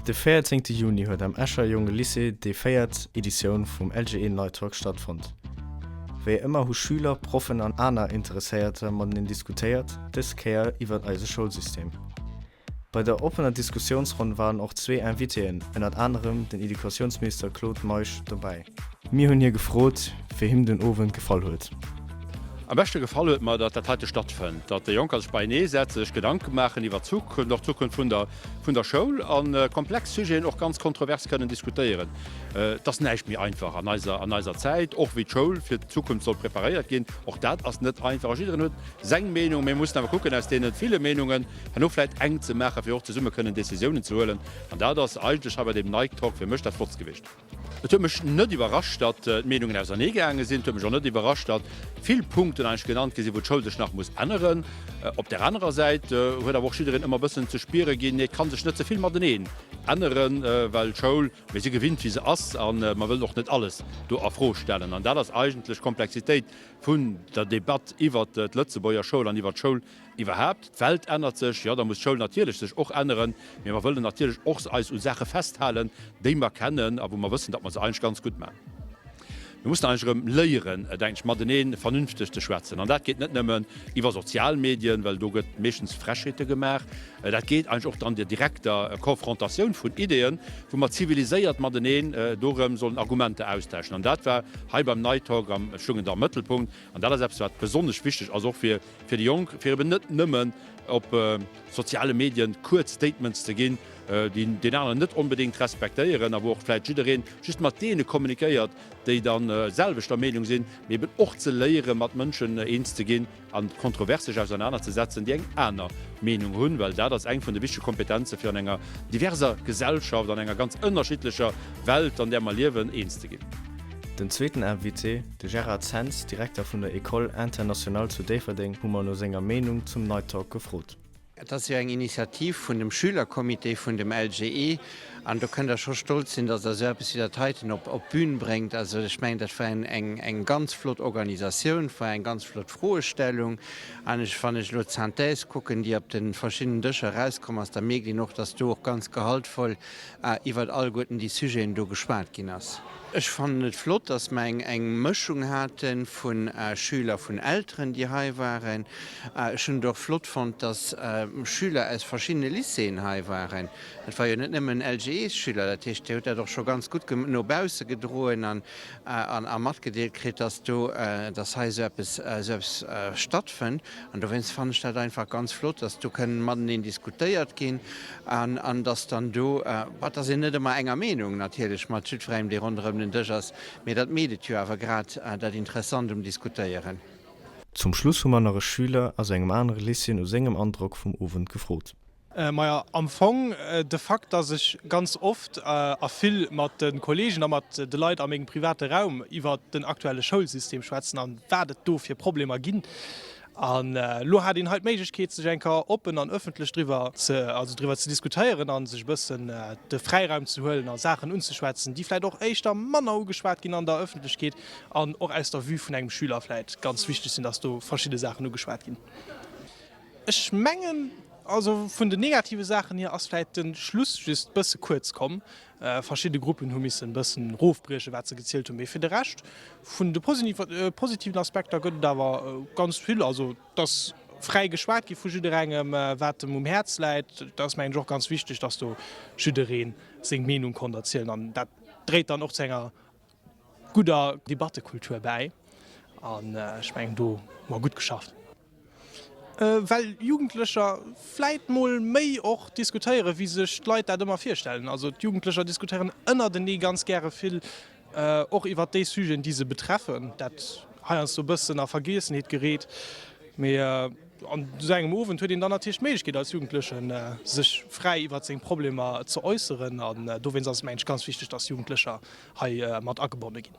De 14 Juni huet am Escher Jonge Lycée déi véiert Editioun vum LGE Night Talk stattfonnt. Wéi ëmmer hu Schüler, Proffen an aner Interesséierter mateneen diskutéiert, dës Kéier iwwert eise Schoulsystem. Bei der oppener Diskussiounsronn waren och zwee Invitéen, ënnert anerem den Educatiounsminister Claude Meisch, dobäi. Mir hunn hie gefrot, wéi him den Owend gefall huet. Am beschte gefall huet mer, datt dat heite stattfënnt, datt déi Jonker sech beienee setzen, sech Gedanke maachen iwwer d'Zukunft, och d'Zukunft vun der vun der Schoul a komplex Sujeten och ganz kontrovers kënnen diskutéieren. Et ass näischt méi einfach an eiser an eiser Zäit, och wéi d'Schoul fir d'Zukunft soll preparéiert ginn. Och dat ass net einfach a jiddereen huet seng Meenung. Mir mussen awer kucken, aus deene ville Meenungen herno vläicht eng ze maachen, fir och zesumme kënnen Décisiounen ze huelen. An dat ass eigentlech hei bei deem Nike Talk fir mech dat Flottst gewiescht. Et huet mech net iwwerrascht, datt d'Meenungen ausernee gaange sinn. Et huet mech och net iwwerrascht, datt vill Punkten eigentlech genannt gi sinn, wou d'Schoul sech nach muss änneren. Op där anerer Säit huet awer och jiddereen ëmmer e bëssen ze spiere ginn, nee, et ka sech net ze vill mateneen änneren, well d'Schoul, mir si gewinnt wéi se ass a mer wëllen och net alles do a Fro stellen. An dat ass eigentlech d'Komplexitéit vun der Debatt iwwert d'Lëtzebuerger Schoul an iwwert d'Schoul Iwwerhaapt, d'Welt ännert sech, jo, da muss d'Schoul natierlech sech och änneren, mee mer wëllen natierlech och eis u Saache festhalen, déi mer kennen a wou mer wëssen, datt mer se eigentlech ganz gutt maachen. Mir mussen eigentlech erëm léieren, denken ech, matenee vernünfteg ze schwätzen. An dat geet net nëmmen iwwer sozial Medien, well do gëtt meeschtens Frechheete gemaach, dat geet eigentlech och an der direkter Konfrontatioun vun Ideeën, wou mer ziviliséiert mateneen do erëm sollen Argumenter austauschen. An dat war hei beim Night Talk am, stoungen da am Mëttelpunkt. An dat ass eppes, wat besonnesch wichteg ass, och fir fir déi Jonk, fir eben net nëmmen op soziale Medien kuerz Statements ze ginn, déi deen aneren net onbedéngt respektéieren a wou och vläicht jiddereen just mat deene kommunikéiert, déi da selwechter Meenung sinn, mee eben och ze léieren, mat Mënschen eens ze ginn a kontrovers sech ausernanerzesetzen, déi eng aner Meenung hunn, well dat ass eng vun de wichtege Kompetenze fir an enger diverser Gesellschaft, an enger ganz ënnerschiddlecher Welt, an där mer liewen, eens ze ginn. Den zweeten Invité, de Gérard Zens, Direkter vun der École Internationale zu Déifferdeng, hu mer no senger Meenung zum Night Talk gefrot. Et ass jo eng Initiativ vun dem Schülercomité vun dem LGE an do kënnt Der scho stolz sinn, datt Der esou eppes wéi dat heiten op d'Bün bréngt. Also ech mengen, dat war eng ganz flott Organisatioun, war eng ganz flott Froestellung an ech, wann ech elo d'Synthèse kucken, déi op de verschiddenen Dëscher erauskomm ass, da mierkt een och, datt do och ganz gehaltvoll iwwert alleguerten déi Sujeten do geschwat ginn ass. Ech fannen et flott, dass mer eng Mëschung hate vu Schüler, vun Elteren, déi hei waren. Ech hunn et och flott fonnt, dass Schüler aus verschiddene Lycéeën hei waren. Et war jo net nëmmen LGEs-Schüler. Dat heescht, Dir hutt dat och scho ganz gutt no bausse gedroen a matgedeelt kritt, dass do, dass hei esou eppes, esou eppes stattfënnt. An dowéinst fannen ech dat einfach ganz flott, dass do kënn mateneen diskutéiert ginn an, an dass dann do, bah, et ass een net ëmmer enger Meenung natierlech mat jiddwerengem, dee ronderëm den Dësch ass, mee dat meet et jo awer grad dat Interessant um Diskutéieren. Zum Schluss hu mer nach e Schüler aus engem anere Lycée no sengem Androck vum Owend gefrot. Majo, am Fong de Fakt, dass ech ganz oft a vill mat de Kollegen a mat de Leit a mengem private Raum iwwer den aktuelle Schoulsystem schwätzen an wat et do fir Problemer ginn. An elo hat een hei d'Méiglechkeet, sech eng Kéier oppen an ëffentlech driwwer ze, also driwwer ze diskutéieren a sech e bëssen de Fräiraum ze huelen a Saachen unzeschwätzen, déi vläicht och éischter manner ugeschwat ginn an der Ëffentlechkeet an och aus der Vue vun engem Schüler vläicht ganz wichteg sinn, dass do verschidde Saachen ugeschwat ginn. Ech mengen, also vun den negative Saachen hier ass vläit de Schluss just bësse kuerz komm. Verschidde Gruppen hu missen bëssen rofbriechen, wat se gezielt hunn. Mee fir de Rescht vun de positiven Aspekter gëtt et awer ganz vill. Also et ass fräi geschwat gi vu jidderengem, wat em um Häerz läit. Dat ass mengen ech och ganz wichteg, dass do jidderee seng Meenung konnt erzielen an dat dréit dann och zu enger gudder Debattekultur bäi. An ech mengen, do hu mer gutt geschafft. Well Jugendlecher vläit mol méi och diskutéieren, wéi sech d'Leit dat ëmmer virstellen. Also d'Jugendlecher diskutéieren ënnertenee ganz gäre vill, och iwwert déi Sujeten, déi se betreffen. Dat heiansdo e bëssen a Vergiessenheet gereet. Mee an esou engem Owend huet een dann natierlech d'Méiglechkeet als Jugendlechen, sech fräi iwwert seng Problemer ze äusseren. An dowéinst ass et, mengen ech, ganz wichteg, dass Jugendlecher hei mat agebonne ginn.